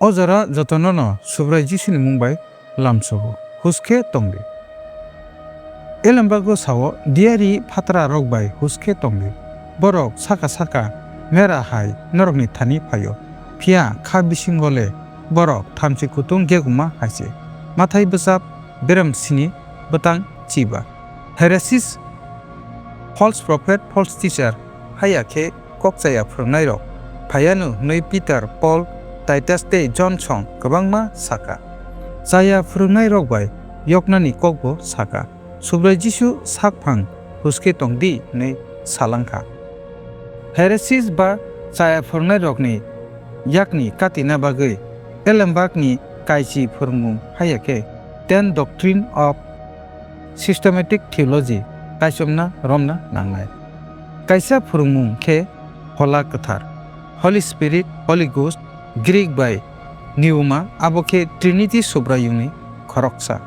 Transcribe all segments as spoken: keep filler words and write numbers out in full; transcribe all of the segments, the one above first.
O jora jotono no Subrai Jisuni mung bai lamsogo, hus khe tong di. Elembago sao, diyari phatrarok bai hus khe tong di. Borok saka saka mera hai norokni thani phaio, phiya kha bisingo le borok thamchi kutung geguma hai se. Mathai bwchap berem sini bwtang chiba. Heresies, false prophet, false teacher, haiya khe kok chaya phwrwngnairok phaiano hwnwi Peter, Paul, Titus tei John song kwbangma saka. Chaya phwrwngnairok bai yoknani kokbo saka, Subrai Jisu sakphang hus khe tong di hwnwi sa lang kha. Heresies ba chaya phwrwngnairokni yakni katina bagwi Elembakni kaichi phwrwngmung haiya khe Ten Doctrine of Systematic Theology kaichomna romna nangnai. Kaisa phwrwngmung khe Phola Kwthar, Holy Spirit, Holy Ghost, Greek bai pneuma, abo khe Trinity Subraiyungni khoroksa.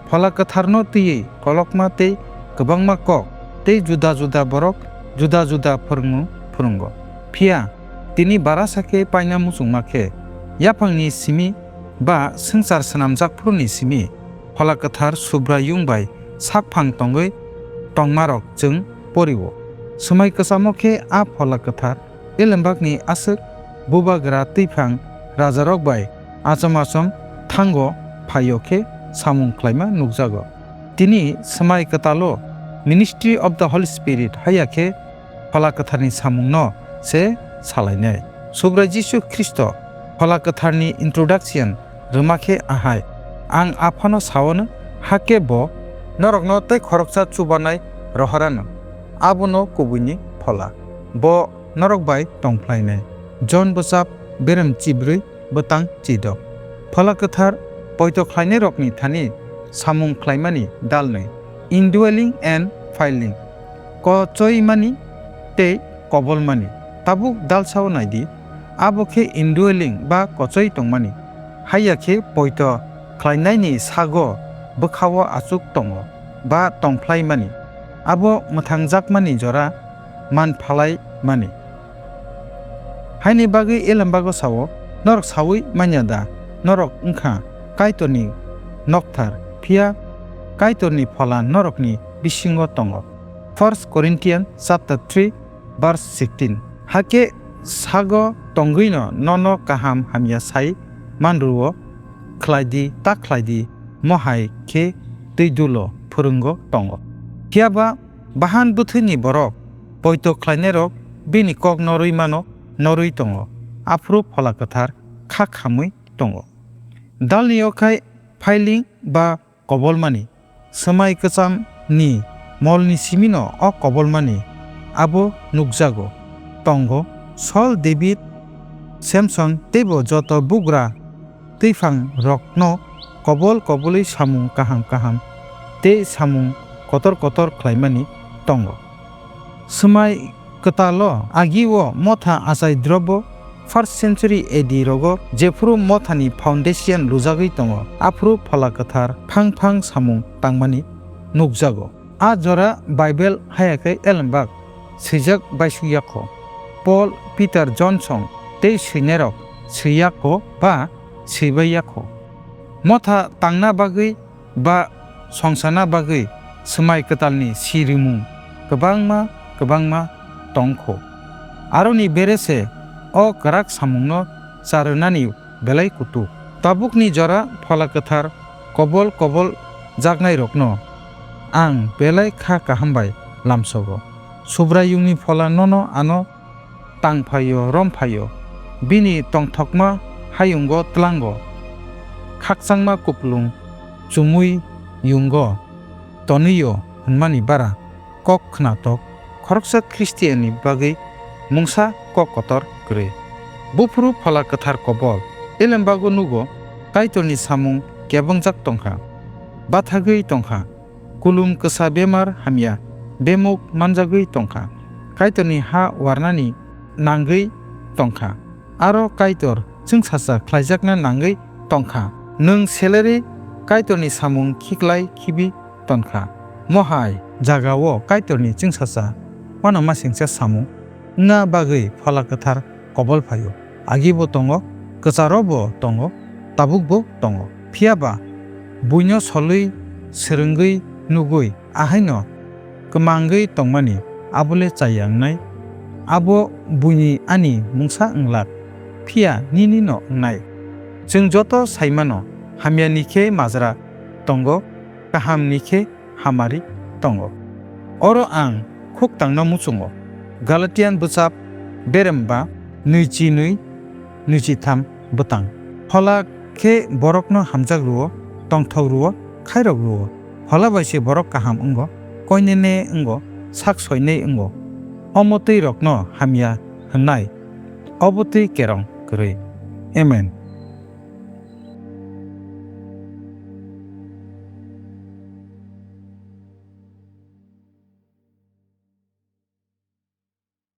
Phola Kwtharno twiwi kolokma tei kwbangma kok tei juda juda borok juda juda phwrwngmung phwrwngo. Phiya tini barasa khe paina muchungma khe, yaphangni simi ba swngchar swnamjak phuruni simi Phola Kwthar Subraiyung bai sakphang tongwi tongmarok chwng porio. Swmai kwchamo khe a Phola Kwthar Elembakni aswk bubagra twiphang rajarok bai achom achom thango phaio khe samung khlaima nukjago. Tini Swmai Kwtalo, Ministry of the Holy Spirit, haiya khe Phola Kwtharni samungno se salainai. Subrai Jisu Khristo Phola Kwtharni introduction rwma khe ahai, "Ang Aphano saono, hakhe bo norokno tei khoroksa chubanai rohorano, abono kubuini Phola. Bo norok bai tongphlainai." Jon bwchap berem chibrwi bwtang chidok. Phola Kwthar poito khlainairokni thani samung khlaimani dalnwi, indwelling and filling, kochoimani tei kobolmani. Tabuk dalsao naidi, abo khe indwelling ba kochoi tongmani, haiya khe poito khlainaini sago bwkhao achuk tongo ba tongphlaimani, abo mwthangjakmani jora manphalaimani. Haini bagwi Elembago sao, "Norok saui manya da, norok wngkha Kaitorni nokthar, phiya Kaitorni Phola norokni bisingo tongo." First Corinthians chapter three, verse sixteen. Hakhe sago tongwino nono kaham hamya sai manrwo, khlai di, ta khlai di, mohai khe twi dulo phwrwngo tongo. Phiyaba bahan bwthwini borok poito khlainairok bini kok norwi mano, norwi tongo, aphuru Phola Kwthar kha khamwi tongo. Dalni okhai filling ba kobolmani, Swmai Kwchamni molni simino o kobolmani abo nukjago, tongo. Sol, David, Samson teibo joto bugra twiphang rokno kobol kobolwi samung kaham kaham tei samung kotor kotor khlaimani tongo. Swmai Kwtalo agio motha achai drobo first century A D rogo jephuru mothani foundation lujagwi tongo, aphuru Phola Kwthar phang phang samung tangmani nukjago. A jora Bible haiya khe Elembak swijak baisuk yakho. Paul, Peter, John song tei swinairok swi yakho ba swibai yakho. Motha tangna bagwi ba songsana bagwi Swmai Kwtalni sirimung kwbangma kwbangma tongkho. Aroni bere se o kwrak samungno charwnani belai kutuk. Tabukni jora Phola Kwthar kobol kobol jaknairokno ang belai kha kaham bai lamsogo. Subraiyungni Phola nono ano tang phaio, rom phaio. Bini tongthokma hayungo tlango, khakchangma kuplung chumui yungo tonwio hwnmani bara kok khnatok khoroksa Khristianni bagwi mungsa kok kotor kwrwi. Buphuru Phola Kwthar kobol Elembago nugo, Kaitorni samung kebangjak tongkha, bathagwi tongkha, kulum kwsa bemar hamya bemuk manjagwi tongkha, Kaitorni ha warnani nangwi tongkha, aro Kaitor chwngsacha khlaijakna nangwi tongkha. Nwng seleri Kaitorni samung khiklai khibi tonkha. Mohai jagao Kaitorni chwngsacha uanamasingcha samung wngna bagwi Phola Kwthar kobol phaio. Agibo tongo, Kwcharobo tongo, tabukbo tongo. Phiya ba buino solwi, srwngwi, nugwi, ahaino kwmangwi tongmani abo le cha ya wngnai? Abo buini ani mungsa wng glak, phiya nini'-no wngnai. Chwng joto sai mano, hamyani khe majra tongo, kahamni khe hamari tongo. Oro ang khuktangno muchungo. Galatian bwchap berem ba nwichi nwi nwichi tham bwtang. Phola khe borokno hamjak rw-o, tongthok rw-o, khairok rw-o. Phola bai se borok kaham wngo, koinene wngo, sak soinai wngo. Omo twi rokno hamya hwnnai, obo twi kerong kwrwi. Amen.